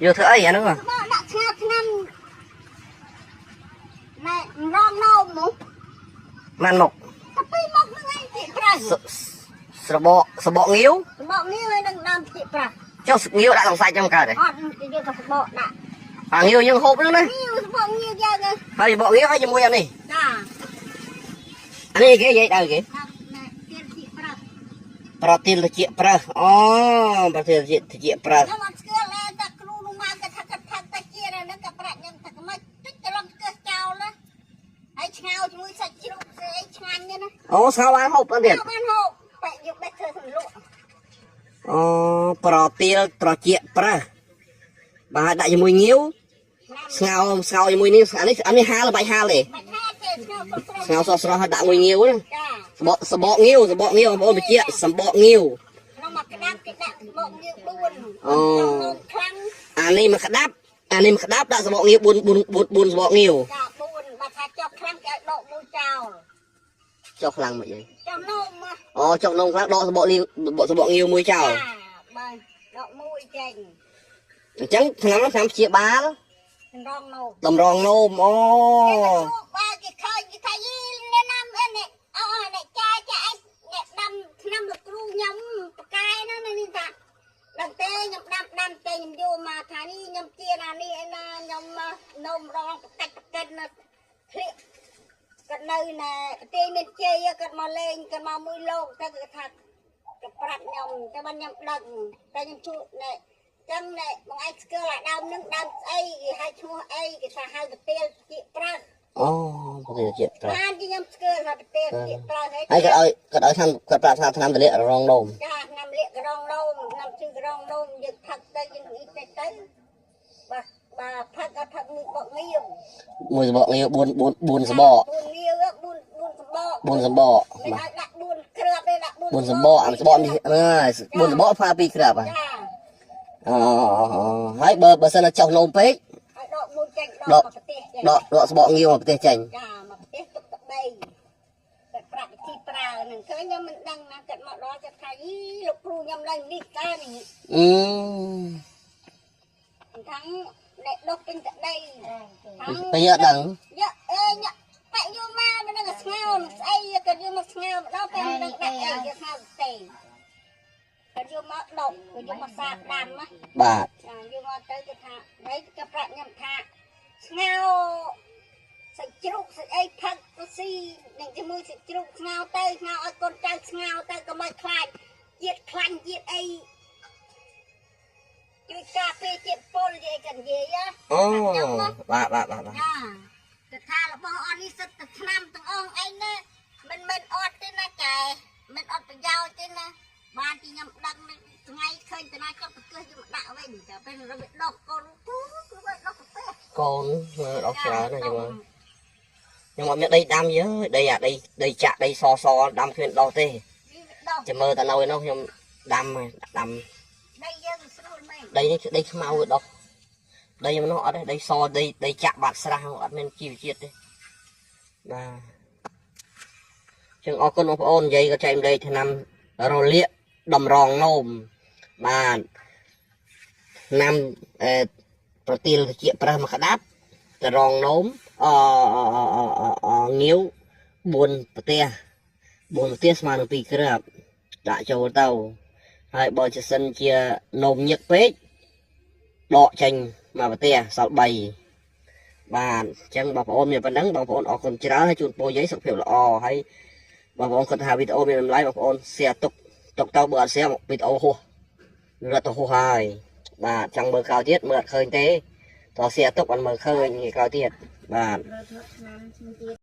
យកធ្វើអីអាហ្នឹង សបកដាក់ឆ្ងាឆ្នាំណែរងនោមមក ម៉ានមុខ ទៅពីមកនឹងឯងជាប្រាស់ សបកសបកងាវ សបកងាវឯនឹងដើមជាប្រាស់ ចុះងាវដាក់ក្នុងសាច់ចឹងកើតទេ អត់យកទៅសបកដាក់ អាងាវយើងហូបហ្នឹងណា ងាវសបកងាវយ៉ាង ហើយសបកងាវហើយជាមួយអានេះ ចា អានេះគេនិយាយដល់គេ ណែទៀនជាប្រាស់ ប្រទាលតិចប្រើសអូប្រទាលតិចប្រើស ខ្ញុំអត់ស្គាល់ដែរតែគ្រូនោះមកគាត់ថាគាត់ថាតែជាហ្នឹងក៏ប្រាក់ខ្ញុំថាមិនតិចត្រឡប់ស្គាល់ចោលណាហើយឆ្ងៅជាមួយសាច់ជ្រូកស្អីឆ្ងាញ់ណា អូស្ងោបានហូបទៀត បានហូបបែកយកបេះធ្វើសម្លក់ អូប្រទាលត្រចៀកប្រើសបាទដាក់ជាមួយងាវស្ងោស្ងោជាមួយនេះអានេះអានេះហាលបាច់ហាលទេ បាច់ហាលទេស្ងោស្រស់ ស្ងោស្រស់ស្រស់ហើយដាក់មួយងាវណា ចា សបកសបកងាវសបកងាវបងប្អូនបញ្ជាក់សបកងាវ ក្នុងមួយក្តាប់គេដាក់សបកងាវ4 អូ ខ្លាំង អានេះមួយក្តាប់អានេះមួយក្តាប់ដាក់សបកងាវ4 4 4សបកងាវ ចា4បើថាចុះខ្លាំងគេឲ្យដកមួយចោល ចុះខ្លាំងមិនអី ចុះនំមក អូចុះនំខ្លាំងដកសបកលាវសបកងាវមួយចោល ចាបើដកមួយចេញ អញ្ចឹងឆ្នាំឆ្នាំព្យាបាល តម្រងនោម តម្រងនោមអូ គេទៅសួរបើគេឃើញគេថាយីអ្នកណាំអីអ្នកអូអ្នកចាចាអីអ្នកដាំឆ្នាំលោកគ្រូខ្ញុំប៉កែណានេះថាដល់ទេខ្ញុំដាំដាំទេខ្ញុំយកមកថានេះខ្ញុំជាណានេះឯណាខ្ញុំនោមរងបកាច់បកិនណាធ្លៀកគាត់នៅណែប្រទេសមានជ័យគាត់មកលេងគាត់មកមួយលោកទៅគេថាគាត់ប្រាប់ខ្ញុំតែបានខ្ញុំដឹងតែខ្ញុំជួណែចឹងណែបងឯងស្គាល់អាដើមនឹងដើមស្អីគេហៅឈ្មោះអីគេថាហៅប្រទេសជាប្រើស អូប្រទេសជាតិប្រើស បានជាខ្ញុំស្គាល់ថាប្រទេសជាប្រើសហើយ ហើយគាត់ឲ្យគាត់ឲ្យឆ្នាំគាត់ប្រាប់ថាឆ្នាំទលាករងនោម ចាឆ្នាំលាកក្រងនោមឆ្នាំជឺក្រងនោមយើងផឹកទៅយើងអ៊ីទៅទៅបាទបាទផឹកអត់ផឹកមួយបកងាវ មួយសបកងាវ4 4 4សបក 4ងាវ4 4សបក 4សបក មិន បាទ ឲ្យដាក់4គ្រាប់ទេដាក់4 4សបកអាសបកនេះហ្នឹងហើយ4សបកផា2គ្រាប់ហ่ะ ចា អូហើយបើបើសិនតែចុះនោមពេក ឲ្យដកមួយចេញដកមកប្រទេសចេញ ដកដកសបកងាវមកប្រទេសចេញ ចាមកប្រទេសទុកតដីគាត់ប្រាប់វិធីប្រើហ្នឹងឃើញខ្ញុំមិនដឹងណាគាត់មកដល់គាត់ថាយីលោកគ្រូខ្ញុំឡើងនេះតើនេះ អឺ ខាងអ្នកដុសពេញតដីខាង ពេលអត់ដឹង យកអេញបាក់យកមកមិនដឹងស្ងោស្អីគាត់យកមកស្ងោម្ដងពេលមិនដឹងដាក់អីយកស្ងោទេគាត់យកមកដុសគាត់យកមកសាបដាំណា បាទ ចាយកមកទៅគេថាហើយគេប្រាប់ខ្ញុំថាស្ងោសាច់ជ្រូកសាច់អីផឹកទៅស៊ីនឹងជាមួយសាច់ជ្រូកស្ងោទៅស្ងោឲ្យកូនចៅស្ងោទៅកុំឲ្យខ្លាចជាតិខ្លាញ់ជាតិអីជួយការពារជាតិពុលនិយាយกันនិយាយណា អូបាទបាទបាទបាទ ចាកថារបស់អស់នេះសិតតែឆ្នាំទាំងអស់ឯងណាមិនមិនអត់ទេណាចែមិនអត់ប្រយោជន៍ទេណាបានទីខ្ញុំដឹងថ្ងៃឃើញតាណាចុះប្រកឹះយកមកដាក់វិញតែពេលរបៀបដកកូនពូគឺវាដកប្រទេស កូនមើលអស់ច្រើនណាស់ខ្ញុំខ្ញុំអត់មានដីដាំយើដីអាដីដីចាក់ដីសសដាំគ្មានដោះទេ នេះដក ចាំមើលតែនៅឯនោះខ្ញុំដាំដាំ ដីយើងស្រួលមែន ដីនេះដីខ្មៅវាដោះដីនោះអត់ទេដីសដីដីចាក់បាត់ស្រះអត់មានជីវជាតិទេបាទចឹងអរគុណបងប្អូននិយាយក៏ចែកម្លែកឆ្នាំរលាកតម្រងនោមបាទឆ្នាំអឺប្រទាលតិចប្រើសមួយក្តាប់តម្រងនោមអអងាវ4ប្រទេស4ប្រទេសស្មើនឹង2គ្រាប់ដាក់ចូលទៅហើយបើជាសិនជានោមញឹកពេកដកចេញមកប្រទេសសល់3បាទអញ្ចឹងបងប្អូនមានប៉ុណ្ណឹងបងប្អូនអរគុណច្រើនហើយជូនពរយាយសុខភាពល្អហើយបងប្អូនគាត់ថាវីដេអូមានតម្លៃបងប្អូន share ទុកទុកទៅបើអត់ share វីដេអូហួសរត់ទៅហួសហើយបាទចង់មើលក្រោយទៀតមើលអត់ឃើញទេតោះ share ទុកអត់មើលឃើញក្រោយទៀតបាទ រើធ្វើឆ្នាំមួយទៀត